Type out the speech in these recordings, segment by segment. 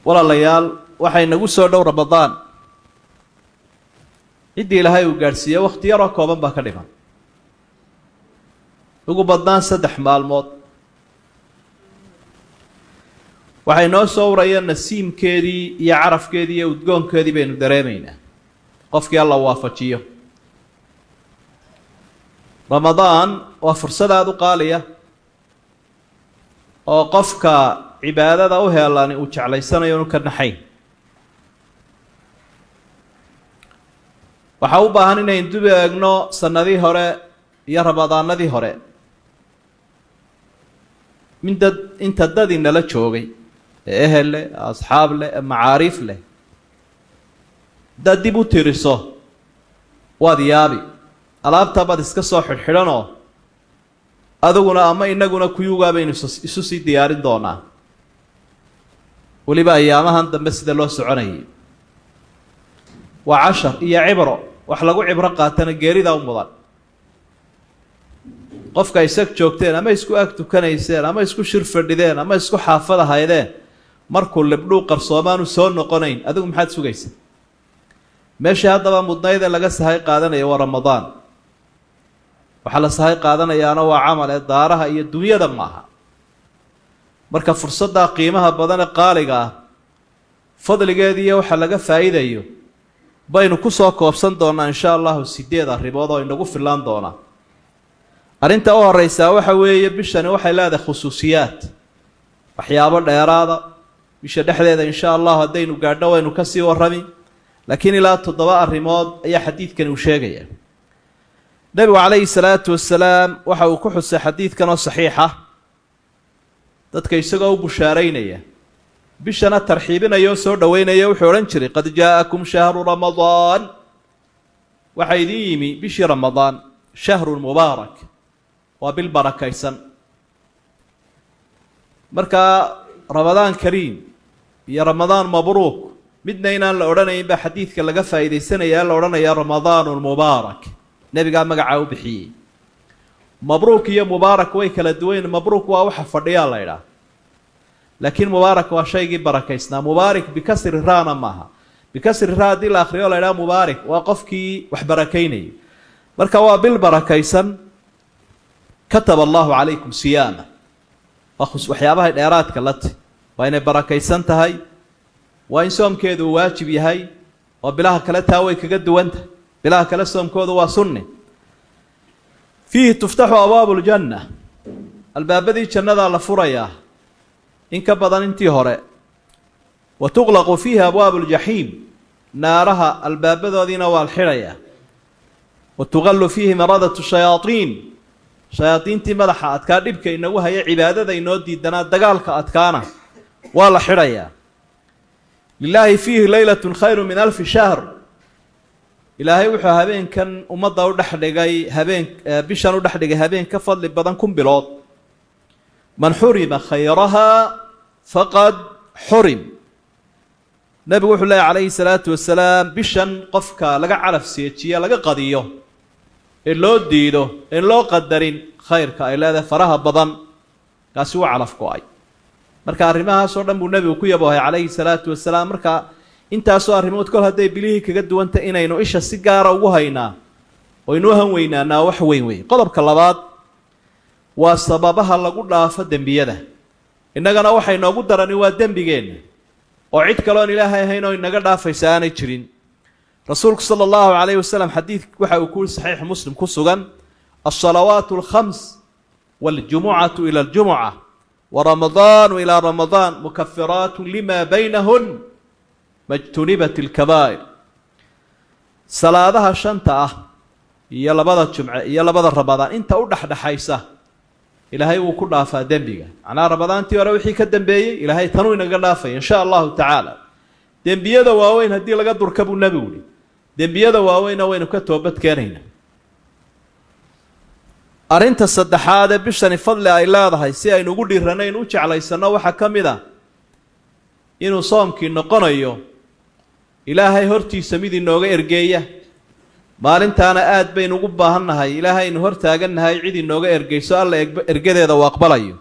Walaalayaal, waxay nagu soo dhow Ramadaan. Ciddii Ilaahay uu gaadhsiiye, wakhti yaroo kooban baa ka dhiman, ugu badnaan 3 maalmood. Waxay noo soo uraya nasiimkeedii iyo carafkeedii iyo udgoonkeedii baynu dareemaynaa, qofkii Alla waafajiyo. Ramadaan waa fursad aada u qaaliya oo qofka cibaadada u heelani uu jeclaysanayo inu ka naxayn. Waxaa u baahan inaynu dib eegno sanadii hore iyo ramadaanadii hore, mindad inta dad inala joogay ee ehel leh, asxaab leh, ee macaariif leh. Haddaad dib u tiriso waad yaabi, alaabtaa baad iska soo xidhxidhanoo adiguna ama inaguna kuyugaa baynu isu sii diyaarin doonaa. Weliba ayaamahan dambe sida loo soconayay waa cashar iyo cibro, wax lagu cibro qaatana geeridaa u mudan. Qofka isag joogteen ama isku ag tukanayseen ama isku shir fadhideen ama isku xaafad ahaydeen, markuu libdhuu qarsoomaanu soo noqonayn, adigu maxaad sugaysa? Meeshii haddaba mudnayd ee laga sahay qaadanaya waa Ramadaan. Waxaa la sahay qaadanayaana waa camal ee daaraha iyo dunyada maaha. Marka fursaddaa qiimaha badan ee qaaliga ah, fadligeediiyo waxa laga faa'iidayo baynu ku soo koobsan doonaa insha allahu 8 arrimood oo inagu filaan doonaa. Arrinta u horeysaa waxa weeye, bishani waxay leedahay khusuusiyaad, waxyaabo dheeraada. Bisha dhexdeeda insha allahu haddaynu gaadho waynu kasii warrami, laakiin ilaa 7 arrimood ayaa xadiidkani uu sheegaya. Nebigu calayhi salaatu wasalaam waxa uu ku xusay xadiidkan oo saxiixa dadka isagoo u bushaaraynaya, bishana tarxiibinaya oo soo dhoweynaya. Wuxuu odhan jiray: "Qad jaa'akum shahru Ramadaan", waxaa idin yimi bishii Ramadaan, "shahrun mubaarak", waa bil barakaysan. Markaa Ramadaan kariim iyo Ramadaan mabruuk midna inaan la odhanayn baa xadiidka laga faa'iidaysanaya. La odhanaya Ramadaanu mubaarak, nebigaa magacaa u bixiyey. Mabruuk iyo mubaarak way kala duwayn. Mabruuk waa waxa fadhiyaa la idhaah, laakiin mubaarak waa shaygii barakaysnaa. Mubaarik bikasri raana maaha. Bikasri ra haddii la akriyo la idhaha mubaarik, waa qofkii wax barakaynayay. Marka waa bil barakaysan. "Kataba allahu calaykum siyaama", waa waxyaabahay dheeraadka la ti, waa inay barakaysan tahay, waa in soomkeedu uu waajib yahay, oo bilaha kale taa way kaga duwan tahay. Bilaha kale soomkoodu waa sunni. "Fiihi tuftaxu abwaabu ljanna", albaabadii jannadaa la furayaa in ka badan intii hore. "Wa tuqlaqu fiihi abwaabu ljaxiim", naaraha albaabadoodiina waa la xidhayaa. "Wa tuqallu fiihi maradatu shayaaiin", shayaadiintii madaxa adkaa, dhibka inagu haya, cibaadada inoo diidanaa, dagaalka adkaana waa la xidhayaa. "Lilaahi fiihi leylatun khayru min alfi shahr", Ilaahay wuxuu habeenkan ummadda u dhex dhigay habeen, bishan u dhex dhigay habeen ka fadli badan 1000 bilood. "Man xurima khayraha faqad xurim", nebigu wuxuu leeyahy calayhi salaatu wasalaam, bishan qofka laga calaf seejiye, laga qadiyo, ee loo diido, een loo qadarin khayrka ay leedahay faraha badan, kaasi waa calaf go-ay. Marka arrimahaasoo dhan buu nebigu ku yaboohay calayhi salaatu wasalaam. Marka intaasoo arrimood kol hadday bilihii kaga duwanta, inaynu isha si gaara ugu haynaa oo inuu han weynaanaa wax weyn wey. Qodobka labaad waa sababaha lagu dhaafo dembiyada. Innagana waxay noogu darani waa dembigeenna, oo cid kaloon Ilaahay ahayn oo inaga dhaafaysa aanay jirin. Rasuulku sala allahu calayhi wasalam xadiid waxa uu ku Saxiix Muslim ku sugan: "Alsalawaat alkhams waاljumucatu ila aljumuca waramadaanu ilaa ramadaan mukafiraatu lima baynahun majtunibat alkabaa'ir." Salaadaha shanta ah iyo labada jumce iyo labada Ramadaan inta u dhexdhexaysa Ilaahay wuu ku dhaafaa dembiga. Macnaha Ramadaantii hore wixii ka dambeeyey Ilaahay tanuu inaga dhaafaya insha allahu tacaala, dembiyada waaweyn haddii laga durka, buu nebigu yihi. Dembiyada waaweynna waynu ka toobad keenayna. Arrinta saddexaad ee bishani fadli ay leedahay si aynu ugu dhiiranayn u jeclaysanno waxaa ka mid a inuu soomkii noqonayo Ilaahay hortiisa mid inooga ergeeya. Maalintaana aad baynu ugu baahannahay Ilaahaynu hor taagannahay cid inooga ergeyso, Alla ergadeeda uu aqbalayo.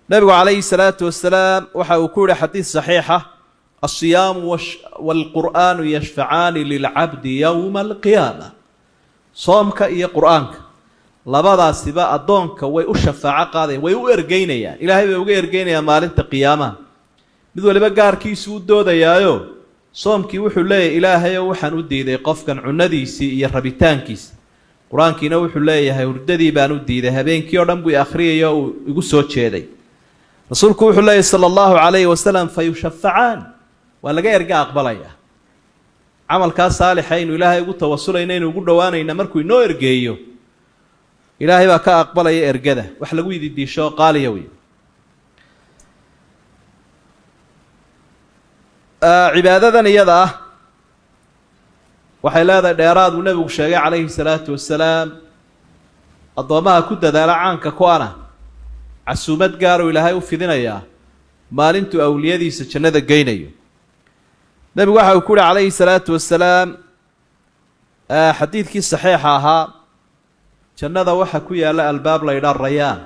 Nebigu calayhi salaatu wasalaam waxa uu ku yihi xadiis saxiixa Alsiyaamu waalqur'aanu yashfacaani lilcabdi yowma alqiyaama. Soomka iyo qur-aanka labadaasiba addoonka way u shafaaco qaadayan, way u ergeynayaan, ilaahay bay uga ergeynayaan maalinta qiyaamaha. Mid waliba gaarkiisu u doodayaayo. Soomkii wuxuu leeyahay: "Ilaahayow, waxaan u diiday qofkan cunadiisii iyo rabitaankiisa." Qur-aankiina wuxuu leeyahay: "Hurdadii baan u diiday, habeenkii oo dhan buu akhriyay oo uu igu soo jeeday." Rasuulku wuxuu leeyahy sala allahu calayhi wasalam: "Fayushafacaan", waa laga erga aqbalaya. Camalkaa saalixa aynu Ilaahay ugu tawasulayna, aynu ugu dhowaanayna, markuu inoo ergeeyo, Ilaahay baa ka aqbalaya ergada. Wax lagu yididiisho qaaliya wey cibaadadan iyada ah. Waxay leedahay dheeraad uu nebigu sheegay calayhi salaatu wasalaam. Addoommaha ku dadaala caanka ku ana casuumad gaaruu Ilaahay u fidinayaa maalintuu awliyadiisa jannada geynayo. Nebigu waxa uu ku uhi calayhi salaatu wasalaam xadiidkii saxiixa ahaa: jannada waxa ku yaalla albaab la yidhaa Rayaan,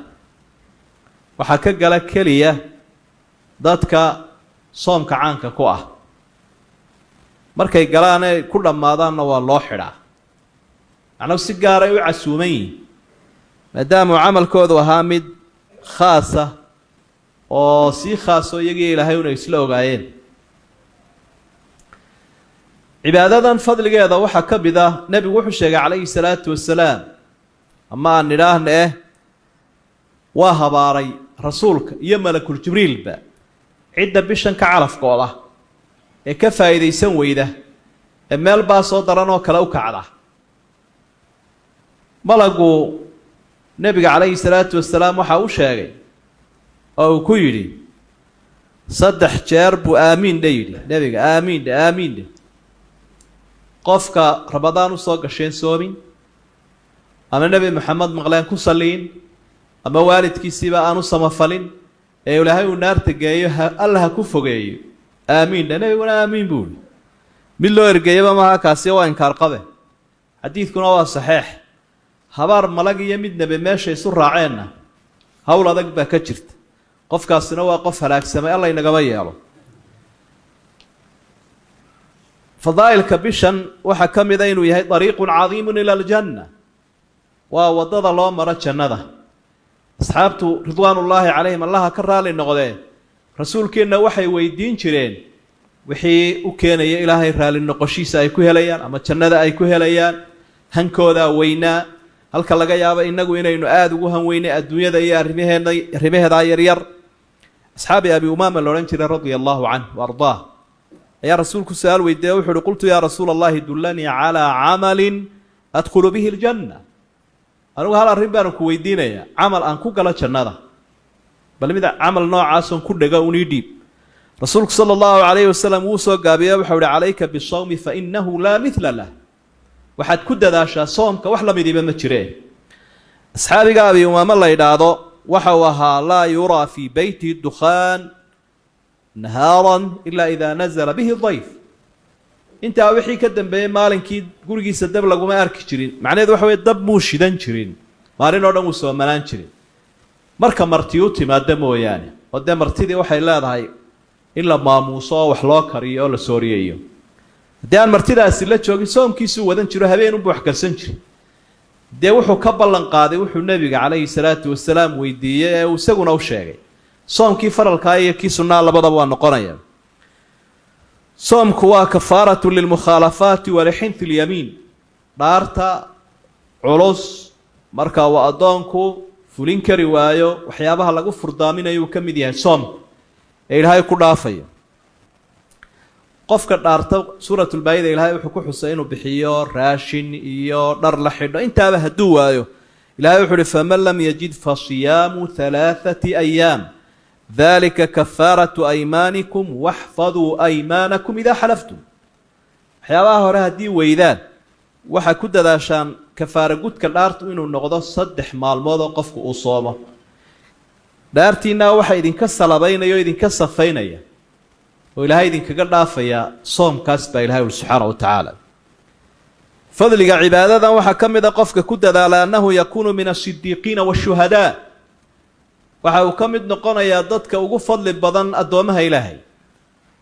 waxaa ka gala keliya dadka soomka caanka ku ah. Markay galaanee ku dhammaadaanna waa loo xidhaa. Macnuu si gaaray u casuuman yihin, maadaamuu camalkoodu ahaa mid khaasa oo sii khaaso iyagii Ilaahay una isla ogaayeen. Cibaadadan fadligeeda waxaa ka mid ah, nebigu wuxuu sheegay calayhi salaatu wasalaam, ama aan nidhaahna waa habaaray rasuulka iyo malakul Jibriilba cidda bishan ka calafkooda ee ka faa'iidaysan weyda ee meel baa soo daran oo kale u kacda. Malagu nebiga calayhi salaatu wasalaam waxa uu sheegay oo uu ku yidhi, saddex jeer buu aamiin dhe yidhi nebiga: "Aamiin dhe, aamiin dhe qofka Ramadaan usoo gasheen soomin, ama Nebi Maxamed maqleen ku salliin, ama waalidkiisiiba aan u samafalin, ee Ilaahay uu naarta geeyo, Alla ha ku fogeeyo, aamiin dhe." Nebiguna aamiin buu ihi. Mid loo ergeeyaba maaha kaasi, waa inkaar qabe. Xadiidkuna waa saxeex. Habaar malag iyo mid nebi meesha isu raaceenna hawl adag baa ka jirta. Qofkaasina waa qof halaagsamay, Alla inagama yeelo. Fadaa'ilka bishan waxaa ka mid a inuu yahay dariiqun cadiimun ila aljanna, waa waddada loo maro jannada. Asxaabtu ridwaanullaahi calayhim, Allaha ka raali noqdee, rasuulkeenna waxay weydiin jireen wixii u keenaya Ilaahay raali noqoshiisa ay ku helayaan ama jannada ay ku helayaan. Hankoodaa weynaa, halka laga yaabo innagu inaynu aada ugu han weynay adduunyada iyo arrimaheena, arrimaheedaa yaryar. Asxaabi Abi Umaama la odhan jiray radia allahu canh wa ardaah ayaa rasuulku su-aal weydiiye. Wuxu uhi: "Qultu yaa rasuula allahi, dullanii calaa camalin adkhulu bihi aljanna." Anigu hal arrin baanu ku weydiinayaa, camal aan ku galo jannada, bal mid camal noocaasoon ku dhego unii dhiib. Rasuulku sala allahu calayhi wasalam wuu soo gaabiye, waxau uhi: "Calayka bisawmi, fa innahu laa midla lah." Waxaad ku dadaashaa soomka, wax lamidiiba ma jiree. Asxaabiga Abi Umaamo la yidhaahdo waxa uu ahaa laa yuraa fii beyti dukhaan nahaaran ilaa idaa nazala bihi dayf. Intaa wixii ka dambeeyey maalinkii gurigiisa dab laguma arki jirin. Macnaheedu waxa weye dab muu shidan jirin, maalin oo dhan wuu soomanaan jirin, marka marti u timaado mooyaane. Oo dee martidii waxay leedahay in la maamuuso oo wax loo kariyo oo la sooriyeeyo. Haddii aan martidaasi la joogin, soomkiisuu wadan jiro, habeenunbuu wax karsan jiray. Dee wuxuu ka ballan qaaday wuxuu nebiga calayhi salaatu wasalaam weydiiyey ee uu isaguna u sheegay. Soomkii faralkaa iyo kii sunnaa labadaba waa noqonaya. Soomku waa kafaaratu lilmukhaalafaati walixinthi lyamiin, dhaarta culus marka uu addoonku fulin kari waayo, waxyaabaha lagu furdaaminayo uu ka mid yahay soomku ee Ilaahay ku dhaafayo qofka dhaarta. Suuratulbaayida Ilaahay wuxuu ku xusay inuu bixiyo raashin iyo dhar la xidho. Intaaba hadduu waayo, Ilahay wuxu uhi: "Faman lam yajid fasiyaamu halaathati ayaam, dalika kafaaratu aymaanikum, waxfaduu aymaanakum idaa xalaftum." Waxyaabaha hore haddii weydaan, waxaa ku dadaashaan kafaara gudka dhaartu inuu noqdo 3 maalmood oo qofku uu soomo. Dhaartiinaa waxa idinka salabaynaya oo idinka safaynaya oo Ilaahay idinkaga dhaafayaa soomkaas, baa Ilahay uri subxaana wa tacaala. Fadliga cibaadadan waxaa ka mid a qofka ku dadaala annahu yakuunu min asidiiqiina waashuhadaa. Waxa uu ka mid noqonayaa dadka ugu fadli badan addoomaha Ilaahay,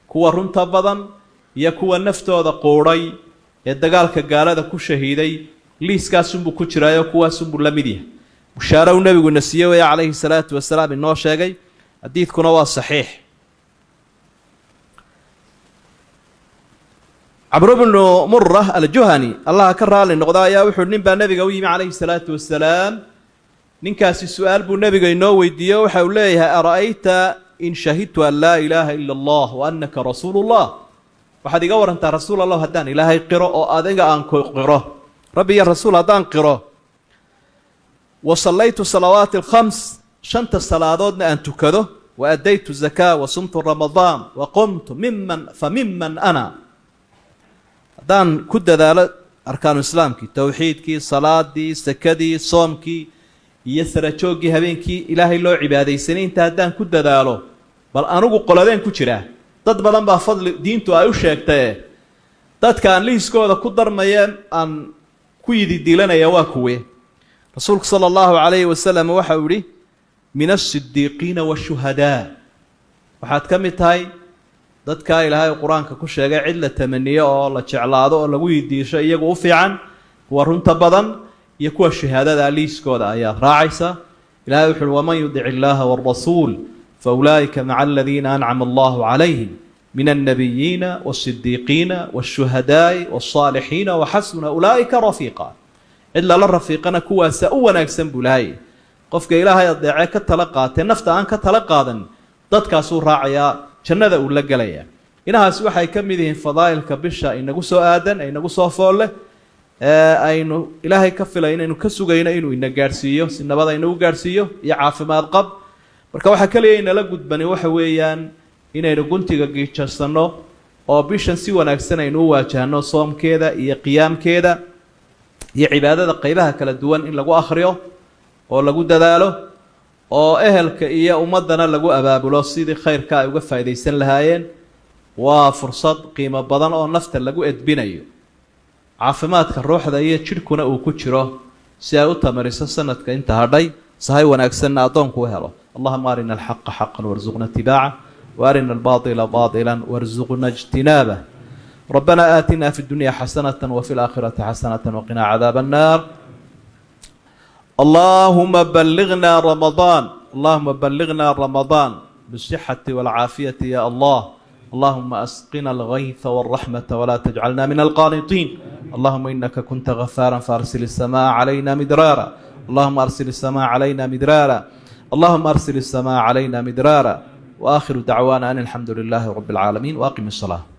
kuwa Kuwa runta badan iyo kuwa naftooda quudhay ee dagaalka gaalada ku shahiiday liiskaasunbuu ku jiraayo, kuwaasunbuu la mid yahay. Bushaaro uu nebiguna siiyey weeye calayhi salaatu wasalaam, inoo sheegay. Xadiidkuna waa saxiix. Camru bnu Mura Aljuhani, Allaha ka raali noqda, ayaa wuxuu nin baa nebiga u yimi calayhi salaatu wasalaam. Ninkaasi su-aal buu nebiga inoo weydiiye. Waxa uu leeyahay: ara'ayta in shahidtu an laa ilaaha ila Allah wa annaka rasuulu llah, waxaad iga warantaa, rasuul Allah, haddaan Ilaahay qiro oo adiga aan ku qiro, rabbi iyo rasuul haddaan qiro, wa sallaytu salawaati alkhams, shanta salaadoodna aan tukado, wa addaytu zakaa, wa sumtu ramadaan, wa qumtu miman, fa miman ana? Haddaan ku dadaalo arkaanu islaamkii, towxiidkii, salaadii, sakadii, soomkii iyo sarajooggii habeenkii Ilaahay loo cibaadaysanay, inta haddaan ku dadaalo, bal anigu qoladeen ku jiraa? Dad badan baa fadli diintu ay u sheegtaye, dadka aan liiskooda ku darmaya, aan ku yididiilanaya, waa kuwe? Rasuulku sala allahu calayhi wasalam waxa uu yihi: min asidiiqiina washuhadaa. Waxaad ka mid tahay dadkaa Ilaahay Qur-aanka ku sheegay cid la tamaniyo oo la jeclaado oo lagu yidiisho iyagu u fiican, kuwa runta badan iyo kuwa shahaadada liiskooda ayaad raacaysa. Ilahay wuxu uhi: waman yudic illaaha wاrasuul faulaa'ika maca aladiina ancama allahu calayhim min alnabiyiina wاsidiiqiina wاshuhadaa'i wاlsaalixiina waxasuna ulaa'ika rafiiqa. Cid lala rafiiqana kuwaasa u wanaagsan buu Ilahay. Qofka Ilaahay adeecee ka tala qaatee nafta aan ka tala qaadan, dadkaasuu raacayaa, jannada uu la gelayaa. Inahaasi waxay ka mid yihiin fadaa'ilka bisha inagu soo aadan ee inagu soo foolle ee aynu Ilaahay ka filay inaynu ka sugayno inuu ina gaadhsiiyo, si nabada inagu gaadhsiiyo iyo caafimaad qab. Marka waxaa keliya inala gudbani waxa weeyaan inaynu guntiga giijarsanno oo bishan si wanaagsan aynu u waajahno, soomkeeda iyo qiyaamkeeda iyo cibaadada qeybaha kala duwan in lagu akhriyo oo lagu dadaalo, oo ehelka iyo ummaddana lagu abaabulo sidii khayrka ay uga faa'iidaysan lahaayeen. Waa fursad qiimo badan oo nafta lagu edbinayo, caafimaadka ruuxda iyo jidhkuna uu ku jiro, si ay u tamariso sanadka inta hadhay, sahay wanaagsanna addoonku u helo. Allahuma arina alxaqa xaqan warsuqna itibaaca, waarina albaطila baطila warsuqna ijtinaabah. ربنا آتنا في الدنيا حسنة وفي الآخرة حسنة وقنا عذاب النار. اللهم بلغنا رمضان، اللهم بلغنا رمضان بالصحة والعافية يا الله. اللهم أسقنا الغيث والرحمة ولا تجعلنا من القانطين. اللهم إنك كنت غفارا فأرسل السماء علينا مدرارا. اللهم أرسل السماء علينا مدرارا. اللهم أرسل السماء علينا مدرارا. وآخر دعوانا أن الحمد لله رب العالمين، وأقم الصلاة.